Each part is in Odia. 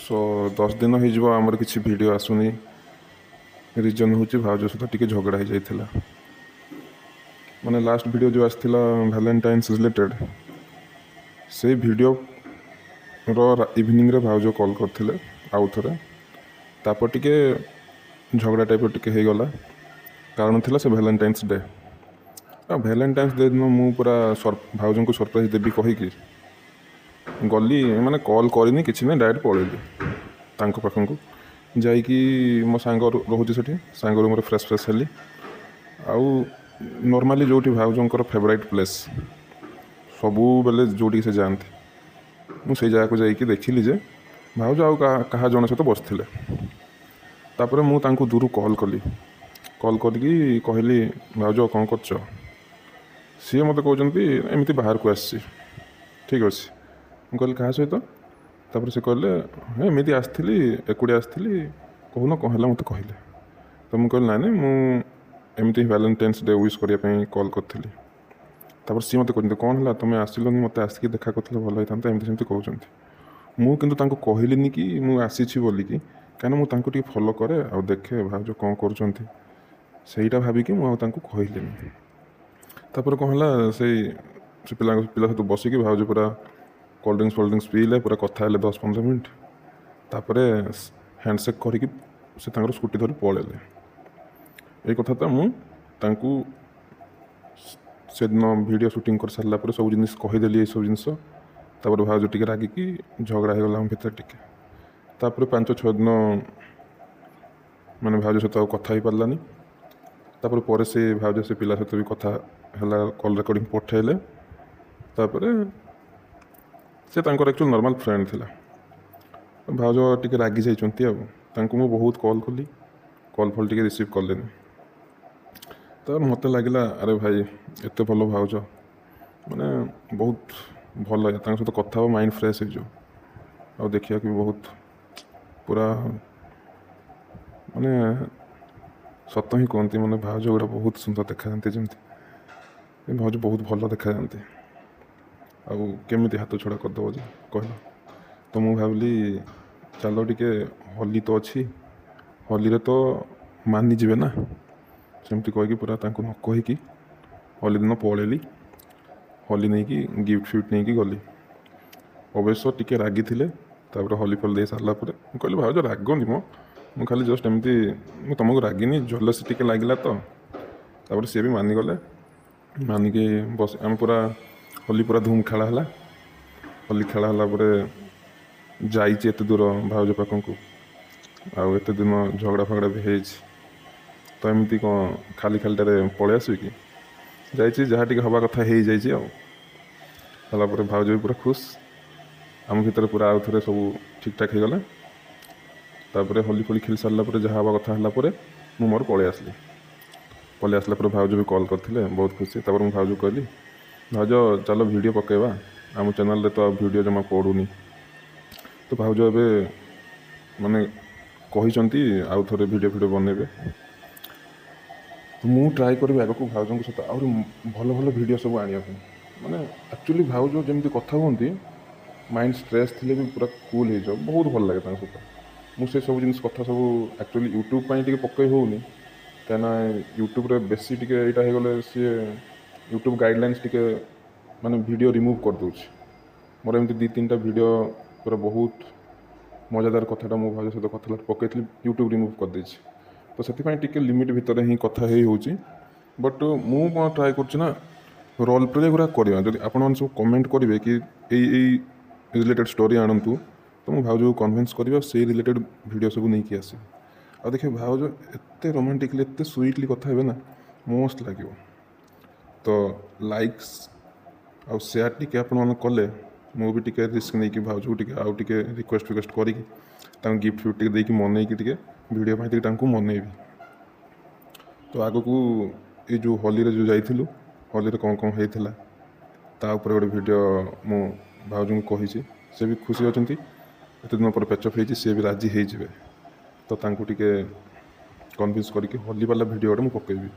ସୋ 10 ଦିନ ହେଇଯିବ ଆମର କିଛି ଭିଡ଼ିଓ ଆସୁନି। ରିଜନ୍ ହେଉଛି ଭାଉଜ ସହିତ ଟିକେ ଝଗଡ଼ା ହେଇଯାଇଥିଲା। ମାନେ ଲାଷ୍ଟ ଭିଡ଼ିଓ ଯେଉଁ ଆସିଥିଲା ଭାଲେଣ୍ଟାଇନ୍ସ ରିଲେଟେଡ଼୍, ସେଇ ଭିଡ଼ିଓର ଇଭିନିଂରେ ଭାଉଜ କଲ୍ କରିଥିଲେ ଆଉ ଥରେ। ତାପରେ ଟିକେ ଝଗଡ଼ା ଟାଇପ୍ର ଟିକେ ହେଇଗଲା। କାରଣ ଥିଲା ସେ ଭାଲେଣ୍ଟାଇନ୍ସ ଡେ। ଆଉ ଭାଲେଣ୍ଟାଇନ୍ସ ଡେ ଦିନ ମୁଁ ପୁରା ଭାଉଜଙ୍କୁ ସରପ୍ରାଇଜ୍ ଦେବି କହିକି ଗଲି। ମାନେ କଲ୍ କରିନି, କିଛି ନାହିଁ, ଡାଇରେକ୍ଟ ପଳେଇଲି ତାଙ୍କ ପାଖକୁ। ଯାଇକି ମୋ ସାଙ୍ଗ ରହୁଛି ସେଠି, ସାଙ୍ଗ ରୁମ୍ରେ ଫ୍ରେଶ୍ ଫ୍ରେଶ୍ ହେଲି ଆଉ ନର୍ମାଲି ଯେଉଁଠି ଭାଉଜଙ୍କର ଫେଭରାଇଟ୍ ପ୍ଲେସ୍, ସବୁବେଳେ ଯେଉଁଠିକି ସେ ଯାଆନ୍ତି, ମୁଁ ସେଇ ଜାଗାକୁ ଯାଇକି ଦେଖିଲି ଯେ ଭାଉଜ ଆଉ କାହା କାହା ଜଣେ ସହିତ ବସିଥିଲେ। ତାପରେ ମୁଁ ତାଙ୍କୁ ଦୂରୁ କଲ୍ କଲି। କଲ୍ କରିକି କହିଲି, "ଭାଉଜ, କ'ଣ କରୁଛ?" ସିଏ ମୋତେ କହୁଛନ୍ତି, "ଏମିତି ବାହାରକୁ ଆସିଛି।" "ଠିକ୍ ଅଛି।" ମୁଁ କହିଲି, "କାହା ସହିତ?" ତାପରେ ସେ କହିଲେ, "ହଁ, ଏମିତି ଆସିଥିଲି, ଏକୁଟିଆ ଆସିଥିଲି, କହୁନ କ'ଣ ହେଲା?" ମୋତେ କହିଲେ ତ ମୁଁ କହିଲି, "ନାଇଁ ନାଇଁ, ମୁଁ ଏମିତି ଭାଲେଣ୍ଟାଇନ୍ସ ଡେ ୱିଶ୍ କରିବା ପାଇଁ କଲ୍ କରିଥିଲି।" ତାପରେ ସିଏ ମୋତେ କହୁଛନ୍ତି, "କ'ଣ ହେଲା, ତୁମେ ଆସିଲନି? ମୋତେ ଆସିକି ଦେଖା କରିଥିଲେ ଭଲ ହେଇଥାନ୍ତା," ଏମିତି ସେମିତି କହୁଛନ୍ତି। ମୁଁ କିନ୍ତୁ ତାଙ୍କୁ କହିଲିନି କି ମୁଁ ଆସିଛି ବୋଲିକି, କାହିଁକିନା ମୁଁ ତାଙ୍କୁ ଟିକେ ଫଲୋ କରେ ଆଉ ଦେଖେ ଭାଉଜ କ'ଣ କରୁଛନ୍ତି। ସେଇଟା ଭାବିକି ମୁଁ ଆଉ ତାଙ୍କୁ କହିଲିନି। ତାପରେ କ'ଣ ହେଲା, ସେ ପିଲା ସହିତ ବସିକି ଭାଉଜ ପୁରା କୋଲ୍ଡ ଡ୍ରିଙ୍କସ୍ ଫୋଲ୍ଡ ଡ୍ରିଙ୍କସ୍ ପିଇଲେ, ପୁରା କଥା ହେଲେ 10-15 ମିନିଟ୍। ତାପରେ ହ୍ୟାଣ୍ଡସେକ୍ କରିକି ସେ ତାଙ୍କର ସ୍କୁଟି ଧରି ପଳେଇଲେ। ଏଇ କଥା ତ ମୁଁ ତାଙ୍କୁ ସେଦିନ ଭିଡ଼ିଓ ସୁଟିଂ କରିସାରିଲା ପରେ ସବୁ ଜିନିଷ କହିଦେଲି, ଏସବୁ ଜିନିଷ। ତାପରେ ଭାଉଜ ଟିକେ ରାଗିକି ଝଗଡ଼ା ହେଇଗଲା ଆମ ଭିତରେ ଟିକେ। ତାପରେ 5-6 ଦିନ ମାନେ ଭାଉଜ ସହିତ ଆଉ କଥା ହେଇପାରିଲାନି। ତାପରେ ପରେ ସେ ଭାଉଜ ସେ ପିଲା ସହିତ ବି କଥା ହେଲା, କଲ୍ ରେକର୍ଡ଼ିଂ ପଠେଇଲେ। ତାପରେ ସେ ତାଙ୍କର ଆକ୍ଚୁଆଲି ନର୍ମାଲ୍ ଫ୍ରେଣ୍ଡ ଥିଲା। ଭାଉଜ ଟିକେ ରାଗି ଯାଇଛନ୍ତି ଆଉ ତାଙ୍କୁ ମୁଁ ବହୁତ କଲ୍ କଲି, କଲ୍ ଫଲ୍ ଟିକେ ରିସିଭ୍ କଲେନି। ତ ମୋତେ ଲାଗିଲା, ଆରେ ଭାଇ, ଏତେ ଭଲ ଭାଉଜ, ମାନେ ବହୁତ ଭଲ ଲାଗେ ତାଙ୍କ ସହିତ କଥା ହେବ, ମାଇଣ୍ଡ ଫ୍ରେଶ୍ ହେଇଯିବ। ଆଉ ଦେଖିବାକୁ ବି ବହୁତ ପୁରା ମାନେ ସତ ହିଁ କୁହନ୍ତି, ମାନେ ଭାଉଜ ଗୁଡ଼ା ବହୁତ ସୁନ୍ଦର ଦେଖାଯାଆନ୍ତି। ଯେମିତି ଏ ଭାଉଜ ବହୁତ ଭଲ ଦେଖାଯାଆନ୍ତି। ଆଉ କେମିତି ହାତ ଛଡ଼ା କରିଦେବ ଯେ କହିଲ? ତ ମୁଁ ଭାବିଲି, ଚାଲ ଟିକେ ହୋଲି ତ ଅଛି, ହୋଲିରେ ତ ମାନିଯିବେ ନା। ସେମିତି କହିକି ପୁରା ତାଙ୍କୁ ନ କହିକି ହୋଲି ଦିନ ପଳେଇଲି। ହୋଲି ନେଇକି, ଗିଫ୍ଟ ଫିଫ୍ଟ ନେଇକି ଗଲି। ଅବଶ୍ୟ ଟିକେ ରାଗିଥିଲେ। ତାପରେ ହୋଲି ଫୋଲି ଦେଇ ସାରିଲା ପରେ ମୁଁ କହିଲି, "ଭାଉଜ, ରାଗନି ମ, ମୁଁ ଖାଲି ଜଷ୍ଟ ଏମିତି, ମୁଁ ତୁମକୁ ରାଗିନି, ଜେଲସି ଟିକେ ଲାଗିଲା ତ।" ତାପରେ ସିଏ ବି ମାନିଗଲେ। ମାନିକି ବସ ଆମେ ପୁରା ହୋଲି ପୁରା ଧୁମ୍ ଖେଳା ହେଲା। ହୋଲି ଖେଳା ହେଲା ପରେ ଯାଇଛି ଏତେ ଦୂର ଭାଉଜ ପାଖକୁ ଆଉ ଏତେ ଦିନ ଝଗଡ଼ା ଫଗଡ଼ା ବି ହେଇଛି, ତ ଏମିତି କ'ଣ ଖାଲି ଖାଲିଟାରେ ପଳେଇ ଆସିବି କି? ଯାଇଛି, ଯାହା ଟିକେ ହେବା କଥା ହେଇଯାଇଛି। ଆଉ ହେଲା ପରେ ଭାଉଜ ବି ପୁରା ଖୁସ୍। ଆମ ଭିତରେ ପୁରା ଆଉ ଥରେ ସବୁ ଠିକ୍ଠାକ୍ ହେଇଗଲା। ତାପରେ ହୋଲି ଫୋଲି ଖେଳି ସାରିଲା ପରେ, ଯାହା ହେବା କଥା ହେଲା ପରେ ମୁଁ ମୋର ପଳେଇ ଆସିଲି। ପଳେଇ ଆସିଲା ପରେ ଭାଉଜ ବି କଲ୍ କରିଥିଲେ, ବହୁତ ଖୁସି। ତାପରେ ମୁଁ ଭାଉଜକୁ କହିଲି, "ଭାଉଜ, ଚାଲ ଭିଡ଼ିଓ ପକାଇବା, ଆମ ଚ୍ୟାନେଲରେ ତ ଆଉ ଭିଡ଼ିଓ ଜମା ପଡ଼ୁନି।" ତ ଭାଉଜ ଏବେ ମାନେ କହିଛନ୍ତି ଆଉ ଥରେ ଭିଡ଼ିଓ ଫିଡ଼ିଓ ବନେଇବେ। ତ ମୁଁ ଟ୍ରାଏ କରିବି ଆଗକୁ ଭାଉଜଙ୍କ ସହିତ ଆହୁରି ଭଲ ଭଲ ଭିଡ଼ିଓ ସବୁ ଆଣିବା ପାଇଁ। ମାନେ ଆକ୍ଚୁଆଲି ଭାଉଜ ଯେମିତି କଥା ହୁଅନ୍ତି, ମାଇଣ୍ଡ ଷ୍ଟ୍ରେସ୍ ଥିଲେ ବି ପୁରା କୁଲ୍ ହେଇଯିବ। ବହୁତ ଭଲ ଲାଗେ ତାଙ୍କ ସହିତ। ମୁଁ ସେ ସବୁ ଜିନିଷ କଥା ସବୁ ଆକ୍ଚୁଆଲି ୟୁଟ୍ୟୁବ୍ ପାଇଁ ଟିକେ ପକେଇ ହେଉନି, କାହିଁକିନା ୟୁଟ୍ୟୁବ୍ରେ ବେଶୀ ଟିକେ ଏଇଟା ହେଇଗଲେ ସିଏ ୟୁଟ୍ୟୁବ୍ ଗାଇଡ଼ଲାଇନ୍ସ ଟିକେ ମାନେ ଭିଡ଼ିଓ ରିମୁଭ୍ କରିଦେଉଛି। ମୋର ଏମିତି ଦୁଇ ତିନିଟା ଭିଡ଼ିଓ ପୁରା ବହୁତ ମଜାଦାର କଥାଟା ମୁଁ ଭାଉଜ ସହିତ କଥା ହେଲା ପକେଇଥିଲି, ୟୁଟ୍ୟୁବ୍ ରିମୁଭ୍ କରିଦେଇଛି। ତ ସେଥିପାଇଁ ଟିକେ ଲିମିଟ୍ ଭିତରେ ହିଁ କଥା ହେଇ ହେଉଛି। ବଟ୍ ମୁଁ କ'ଣ ଟ୍ରାଏ କରୁଛି ନା ରୋଲ୍ ପ୍ଲେ ଗୁଡ଼ା କରିବା। ଯଦି ଆପଣମାନେ ସବୁ କମେଣ୍ଟ କରିବେ କି ଏଇ ଏଇ ରିଲେଟେଡ଼୍ ଷ୍ଟୋରି ଆଣନ୍ତୁ, ତ ମୁଁ ଭାଉଜକୁ କନଭିନ୍ସ କରିବି ଆଉ ସେଇ ରିଲେଟେଡ଼୍ ଭିଡ଼ିଓ ସବୁ ନେଇକି ଆସିବି। ଆଉ ଦେଖିବେ, ଭାଉଜ ଏତେ ରୋମାଣ୍ଟିକଲି, ଏତେ ସୁଇଟଲି କଥା ହେବେ ନା, ମସ୍ତ ଲାଗିବ। ତ ଲାଇକ୍ସ ଆଉ ସେୟାର ଟିକେ ଆପଣମାନେ କଲେ ମୁଁ ବି ଟିକେ ରିସ୍କ ନେଇକି ଭାଉଜକୁ ଟିକେ ଆଉ ଟିକେ ରିକ୍ୱେଷ୍ଟ ଫିକ୍ୱେଷ୍ଟ କରିକି, ତାଙ୍କୁ ଗିଫ୍ଟ ଫିଫ୍ଟ ଟିକେ ଦେଇକି ମନେଇକି, ଟିକେ ଭିଡ଼ିଓ ପାଇଁ ଟିକେ ତାଙ୍କୁ ମନେଇବି। ତ ଆଗକୁ ଏଇ ଯେଉଁ ହୋଲିରେ ଯେଉଁ ଯାଇଥିଲୁ, ହୋଲିରେ କ'ଣ କ'ଣ ହେଇଥିଲା, ତା ଉପରେ ଗୋଟେ ଭିଡ଼ିଓ ମୁଁ ଭାଉଜଙ୍କୁ କହିଛି। ସେ ବି ଖୁସି ଅଛନ୍ତି। ଏତେ ଦିନ ପରେ ପ୍ୟାଚଅପ୍ ହେଇଛି, ସିଏ ବି ରାଜି ହେଇଯିବେ। ତ ତାଙ୍କୁ ଟିକେ କନଭିନ୍ସ କରିକି ହୋଲି ବାଲା ଭିଡ଼ିଓ ଗୋଟେ ମୁଁ ପକେଇବି।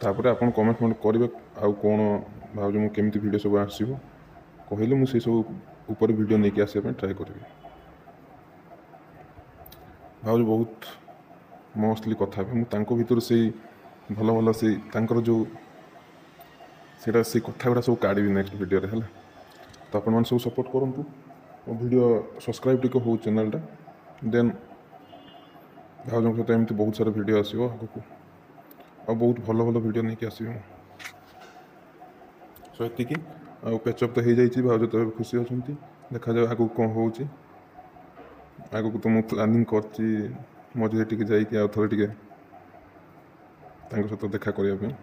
ତାପରେ ଆପଣ କମେଣ୍ଟ ଫମେଣ୍ଟ କରିବେ ଆଉ କ'ଣ ଭାଉଜ ମୁଁ କେମିତି ଭିଡ଼ିଓ ସବୁ ଆସିବ କହିଲେ, ମୁଁ ସେଇ ସବୁ ଉପରେ ଭିଡ଼ିଓ ନେଇକି ଆସିବା ପାଇଁ ଟ୍ରାଏ କରିବି। ଭାଉଜ ବହୁତ ମସ୍ତଲି କଥା ହେବେ। ମୁଁ ତାଙ୍କ ଭିତରୁ ସେଇ ଭଲ ଭଲ ସେଇ ତାଙ୍କର ଯେଉଁ ସେଇଟା, ସେଇ କଥା ଗୁଡ଼ା ସବୁ କାଢ଼ିବି ନେକ୍ସଟ ଭିଡ଼ିଓରେ, ହେଲା? ତ ଆପଣମାନେ ସବୁ ସପୋର୍ଟ କରନ୍ତୁ, ମୋ ଭିଡ଼ିଓ ସବସ୍କ୍ରାଇବ୍ ଟିକେ ହଉ ଚ୍ୟାନେଲ୍ଟା। ଦେନ୍ ଭାଉଜଙ୍କ ସହିତ ଏମିତି ବହୁତ ସାରା ଭିଡ଼ିଓ ଆସିବ ଆଗକୁ, ଆଉ ବହୁତ ଭଲ ଭଲ ଭିଡ଼ିଓ ନେଇକି ଆସିବି ମୁଁ। ସୋ ଏତିକି। ଆଉ ପ୍ୟାଚଅପ୍ ତ ହେଇଯାଇଛି, ଭାଉଜ ତ ଏବେ ଖୁସି ଅଛନ୍ତି। ଦେଖାଯାଉ ଆଗକୁ କ'ଣ ହେଉଛି। ଆଗକୁ ତ ମୁଁ ପ୍ଲାନିଂ କରିଛି ମଝିରେ ଟିକେ ଯାଇକି ଆଉ ଥରେ ଟିକେ ତାଙ୍କ ସହିତ ଦେଖା କରିବା ପାଇଁ।